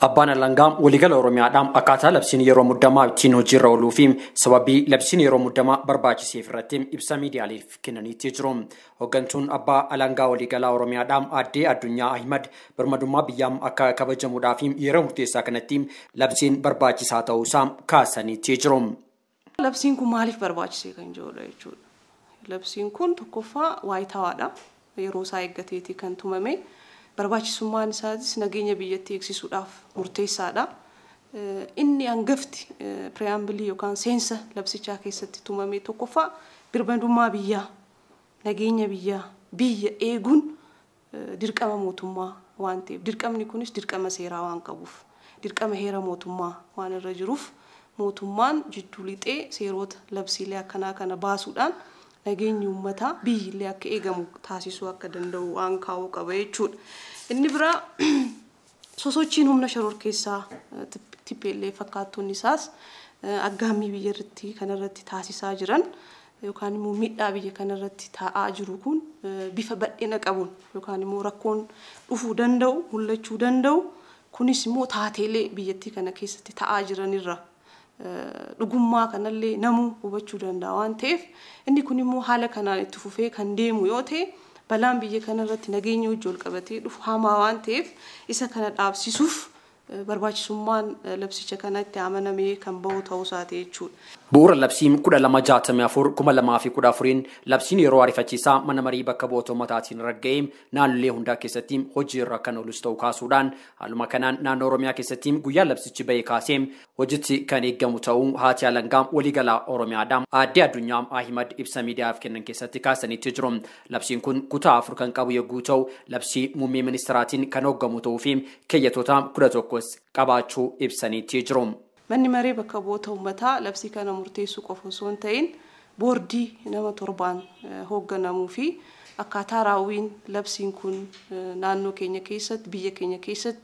Abbaan Alangaa waliigala Oromiyaadhaan akkaataa labsiin yeroo muddamaa ittiin hojiirra ooluu fi sababii labsiin yeroo muddamaa barbaachiseef irratti ibsa miidiyaaleef kennaniitti jiru. Hooggantuun Abbaa Alangaa waliigalaa Oromiyaadhaan Aaddee Addunyaa Ahimad birmadummaa biyyaa akka kabajamuudhaaf yeroo murteessaa kanatti labsiin barbaachisaa ta'uusaa kaasaniitti jiru. Labsiin kun maaliif barbaachisee kan jirudha jechuudha. Labsiin kun tokkoffaa waayitawaadha. Yeroo isaa eeggateeti kan tumame. Barbaachisummaan isaatis nageenya biyyattii eegsisuudhaaf murteessaadha. Inni hangafti preambilii yookaan seensa labsichaa keessatti tumame tokkoffaa birmadummaa biyyaa, nageenya biyyaa, biyya eeguun dirqama mootummaa waan ta'eef, dirqamni kunis dirqama seeraa waan qabuuf, dirqama heera mootummaa waan irra jiruuf, mootummaan jidduu lixee seerota labsiilee akkanaa kana baasuudhaan nageenyi uummataa biyyillee akka eegamu taasisuu akka danda'u waan kaa'uu qaba jechuudha. Inni biraa sosochiin humna shororkeessaa TPLF fakkaattoonni isaas aggaammii biyya irratti kanarratti taasisaa jiran yookaan immoo miidhaa biyya kanarratti taa'aa jiru kun bifa bal'ina qabuun yookaan immoo rakkoon dhufuu danda'u, mul'achuu danda'u, kunis immoo taateelee biyyattii kana keessatti ta'aa jiranirra dhugummaa kanallee namuu hubachuu danda'a waan ta'eef, inni kun immoo haala kanaan itti fufee kan deemu yoo ta'e, balaan biyya kanarratti nageenya wajji wal qabatee dhufu hamaa waan ta'eef, isa kana dhaabsisuuf barbaachisummaan labsicha kanatti amanamee kan bahu ta'uu isaati jechuudha. Bu'uura labsiin 1264/2014 labsiin yeroo ariifachiisaa mana marii bakka bu'oota uummataatiin ragga'ee naannolee hundaa keessatti hojiirra kan oolus ta'uu kaasuudhaan, haaluma kanaan naannoo Oromiyaa keessatti guyyaa labsichi bahee kaasee hojiitti kan eeggamu ta'uu haati alangaa waliigalaa Oromiyaadhaan Aaddee Addunyaa Ahimad ibsa miidiyaaf kennan keessatti kaasaniitti jiru. Labsiin kun kutaa 4 kan qabu yogguu ta'u, labsii muummee ministeeraatiin kan hooggamu ta'uu fi keeyyatoota 11 qabaachuu ibsaniitti jiru. Manni maree bakka bu'oota uummataa labsii kana murteessuu qofa osoo hin ta'in, boordii nama 7n hoogganamuu fi akkaataa raawwiin labsiin kun naannoo keenya keessatti, biyya keenya keessatti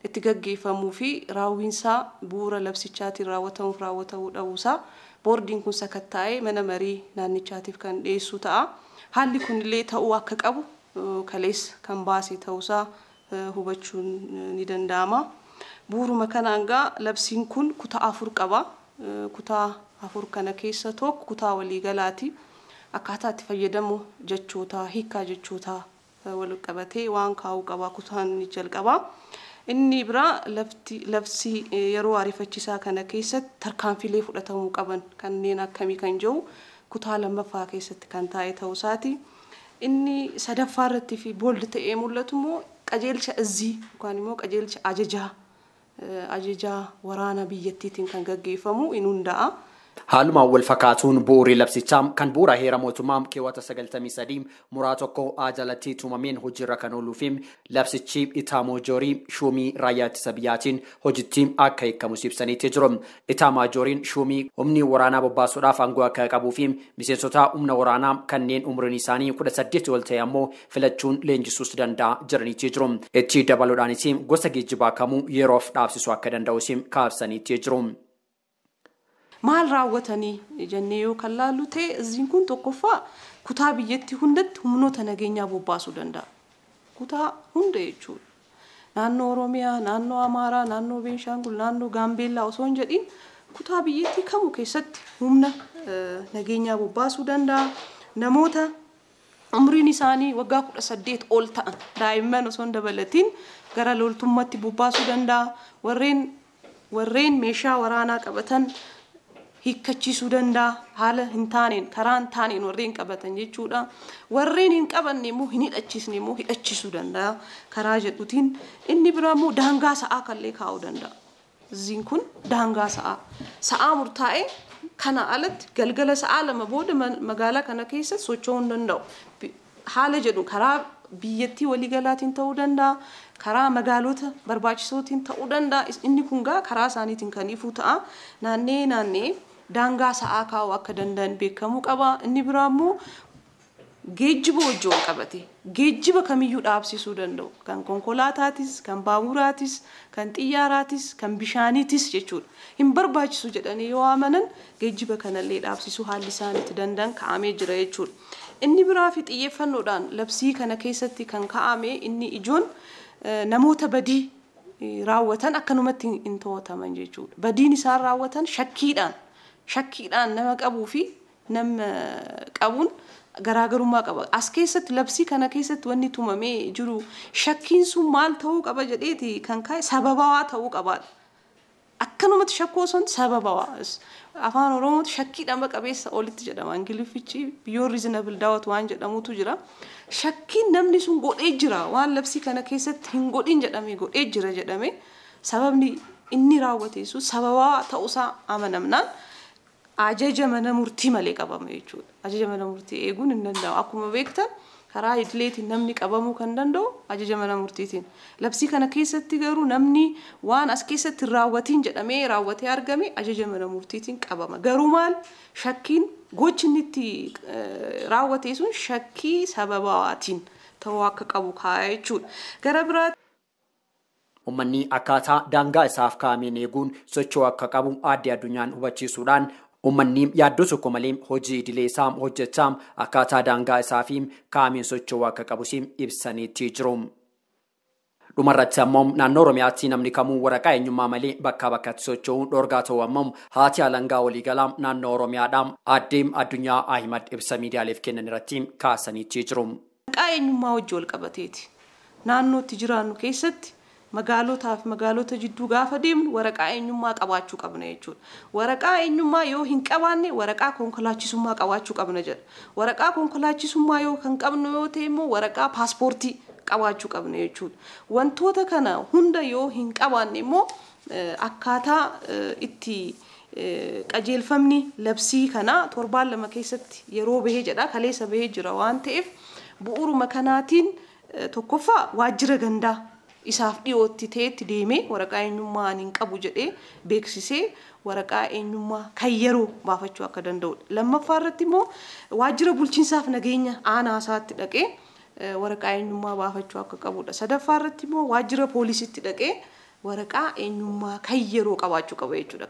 itti gaggeeffamuu fi raawwiinsaa bu'uura labsichaatiin raawwatamuuf raawwatamuu dhabuusaa boordiin kun sakattaa'ee mana marii naannichaatiif kan dhiyeessu ta'a. Haalli kunillee ta'uu akka qabu kaleessa kan baase ta'uusaa hubachuun ni danda'ama. Bu'uuruma kanaan gaa labsiin kun kutaa 4 qaba. Kutaa 4 kana keessa tokko kutaa waliigalaati. Akkaataa itti fayyadamu jechootaa, hiikaa jechootaa wal qabatee waan kaa'uu qaba kutaan ni jalqaba. Inni biraa labsii yeroo ariifachiisaa kana keessatti tarkaanfilee fudhatamuu qaban kanneen akkamii kan jiru kutaa 2ffaa keessatti kan taa'e ta'uu isaati. Inni 3ffaa irratti fi booldi ta'ee mul'atu immoo qajeelcha izzii yookaan immoo qajeelcha ajajaa waraana biyyattiitiin kan gaggeeffamu in hunda'a. Haaluma wal fakkaatuun bu'uurri labsichaa kan bu'uura heera mootummaa keewwata 93 muraa 1 A jalatti tumameen hojiirra kan ooluu fi labsichi Itaamaajorii shuumii raayyaa ittisa biyyaatiin hojiitti akka hiikamus ibsaniitti jiru. Itaamaajoriin shuumii humni waraanaa bobbaasuudhaaf aangoo akka qabuu fi miseensota humna waraanaa kanneen umriin isaanii 18 ol ta'e ammoo filachuun leenjisuus danda'a jiraniitti jiru. Itti dabaluudhaanis gosa geejjibaa kamuu yeroof dhaabsisuu akka danda'us kaasaniitti jiru. Maal raawwatanii jennee yoo kan laallu ta'e, izziin kun tokkoffaa kutaa biyyattii hundatti humnoota nageenyaa bobbaasuu danda'a. Kutaa hunda jechuudha. Naannoo Oromiyaa, naannoo Amaaraa, naannoo Beenshaangul, naannoo Gaambeellaa osoo hin jedhin kutaa biyyattii kamuu keessatti humna nageenyaa bobbaasuu danda'a. Namoota umriin isaanii waggaa 18 ol ta'an daa'imman osoo hin dabalatiin gara loltummaatti bobbaasuu danda'a. Warreen meeshaa waraanaa qabatan hiikkachiisuu danda'a. Haala hin taaneen, karaa hin taaneen warreen qabatan jechuudha. Warreen hin qabanne immoo hin hidhachiisne immoo hidhachiisuu danda'a karaa jedhutiin. Inni biraa immoo daangaa sa'aa kallee kaa'uu danda'a. Izziin kun daangaa sa'aa murtaa'e kana alatti galgala sa'aa 2 booda magaalaa kana keessa socho'uu hin danda'u. Haala jedhu karaa biyyattii waliigalaatiin ta'uu danda'a. Karaa magaalota barbaachisootiin ta'uu danda'a. Inni kun gaa karaa isaaniitiin kan ifu ta'a. Naannee naannee daangaa sa'aa kaa'uu akka danda'an beekamuu qaba. Inni biraa immoo geejjiba wajjin wal qabate geejjiba kamiyyuu dhaabsisuu danda'u. Kan konkolaataatis, kan baaburaatis, kan xiyyaaraatis, kan bishaaniitis jechuudha. Hin barbaachisu jedhanii yoo amanan geejjiba kanallee dhaabsisuu haalli isaan itti danda'an kaa'amee jira jechuudha. Inni biraa fi xiyyeeffannoodhaan labsii kana keessatti kan kaa'ame inni ijoon namoota badii raawwatan akkanumatti hin to'ataman jechuudha. Badiin isaan raawwatan shakkiidhaan nama qabuu fi nama qabuun garaagarummaa qaba. As keessatti labsii kana keessatti wanni tumamee jiru shakkiin sun maal ta'uu qaba jedheeti kan kaa'e sababawaa ta'uu qabaadha. Akkanumatti shakkoo sun sababawaa. Afaan Oromootti shakkii dhama qabeessa olitti jedhama. Ingiliffichi beyond reasonable doubt waan jedhamutu jira. Shakkiin namni sun godhee jira waan labsii kana keessatti hin godhin jedhame godhee jira jedhame sababni inni raawwate sun sababawaa ta'uusaa amanamnaan ajaja mana murtii malee qabama jechuudha. Ajaja mana murtii eeguun hin danda'amu. Akkuma beektan karaa idileetiin namni qabamuu kan danda'u ajaja mana murtiitiin. Labsii kana keessatti garuu namni waan as keessatti hin raawwatiin jedhamee raawwatee argame ajaja mana murtiitiin qabama. Garuu maal shakkiin gochi inni itti raawwate sun shakkii sababawaatiin ta'uu akka qabu kaa'aa jechuudha. Gara biraatti Uummanni akkaataa daangaa isaaf kaa'ameen eeguun socho'uu akka qabu aadde Addunyaan hubachiisuudhaan uummanni yaaddoo tokko malee hojii idilee isaa hojjechaa akkaataa daangaa isaa fi kaa'ameen socho'uu akka qabus ibsaniitti jiru. Dhumarratti ammoo naannoo Oromiyaatti namni kamuu waraqaa eenyummaa malee bakkaa bakkatti socho'uun dhorkaa ta'uu ammoo haati alangaa waliigalaa naannoo Oromiyaadhaa aadde Addunyaa Ahimad ibsa miidiyaaleef kennan irratti kaasaniitti jiru. Waraqaa eenyummaa wajji wal qabateeti. Naannootti jiraannu keessatti magaalotaa fi magaalota jidduu gaafa deemnu waraqaa eenyummaa qabaachuu qabna jechuudha. Waraqaa eenyummaa yoo hin qabaanne waraqaa konkolaachisummaa qabaachuu qabna jedha. Waraqaa konkolaachisummaa yoo kan qabnu yoo ta'e immoo waraqaa paaspoortii qabaachuu qabna jechuudha. Wantoota kana hunda yoo hin qabaanne immoo akkaataa itti qajeelfamni labsii kana torbaan 2 keessatti yeroo bahee jedha kaleessa bahee jira waan ta'eef bu'uuruma kanaatiin tokkoffaa waajjira gandaa isaaf dhiyootti ta'etti deemee waraqaa eenyummaa ani hin qabu jedhee beeksisee waraqaa eenyummaa kan yeroo baafachuu akka danda'udha. Lammaffaa irratti immoo waajjira bulchiinsaaf nageenya aanaa isaatti dhaqee waraqaa eenyummaa baafachuu akka qabudha. Sadaffaa irratti immoo waajjira poolisiitti dhaqee waraqaa eenyummaa kan yeroo qabaachuu qaba jechuudha.